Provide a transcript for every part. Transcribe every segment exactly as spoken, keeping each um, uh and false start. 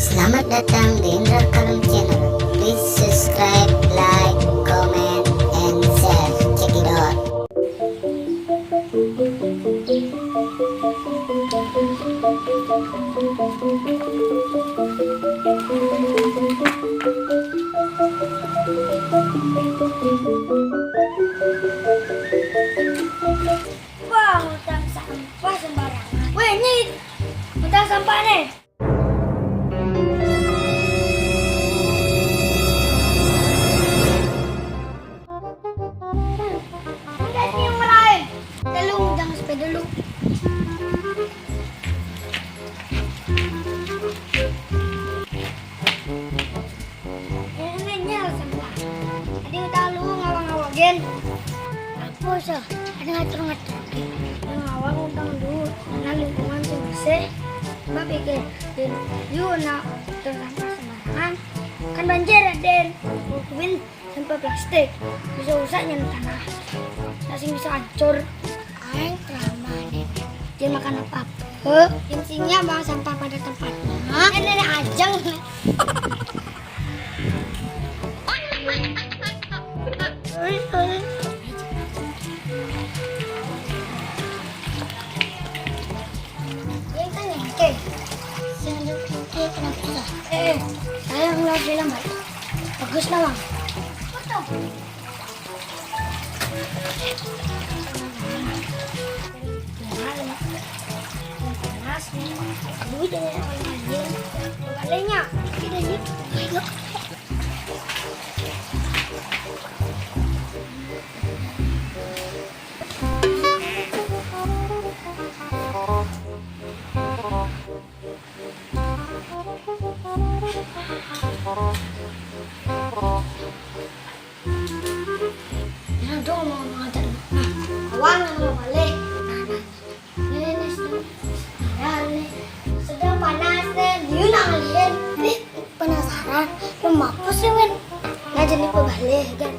Selamat datang di Indra Kalung Channel. Please subscribe, like, comment, and share. Check it out. Wah, ngutang sampah sembarangan. Weh, ini ngutang sampah nih. Enggak sih yang lain. Tolong jangan sepeda dulu. Ini nyel sampah. Tadi udah lu ngawang-ngawagin. Apa sih? Ada ngatur-ngatur. Ngawang utang dulu. Karena lingkungan sih bersih. Mbak pikir, yuk nak terang sembarangan. Kan banjir, Raden. Butuhin sampah plastik. Bisa rusak yang tanah. Nasi bisa hancur. Aing kelamaan ini. Dia makan apa-apa. Intinya buang sampah pada tempatnya. Ini nenek ajang. Ini kan nyengke. Sendok nyengke kenapa susah? Eh, saya ngeliat film, Pak. Bagus, Nawang. Foto. Panas nih. Duit dari orang lain. Baliknya, kita yuk. Yuk. Nah, dong mau ngajak. Nah, awang yang mau balik. Nah, nah. Ini, ini, sedang. Nah, ini. Sedang panas nih. Dia nak ngeliat. Ih, penasaran. Lu mampus ya, men. Nggak jadi pebalik, kan?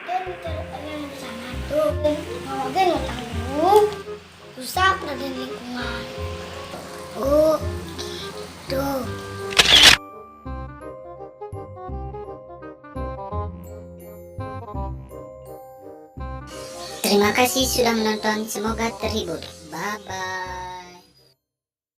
Kan kalau yang di sana tuh, kalau dia ngutang dulu, rusak lagi lingkungan. Oh, gitu. Terima kasih sudah menonton, semoga terhibur. Bye bye.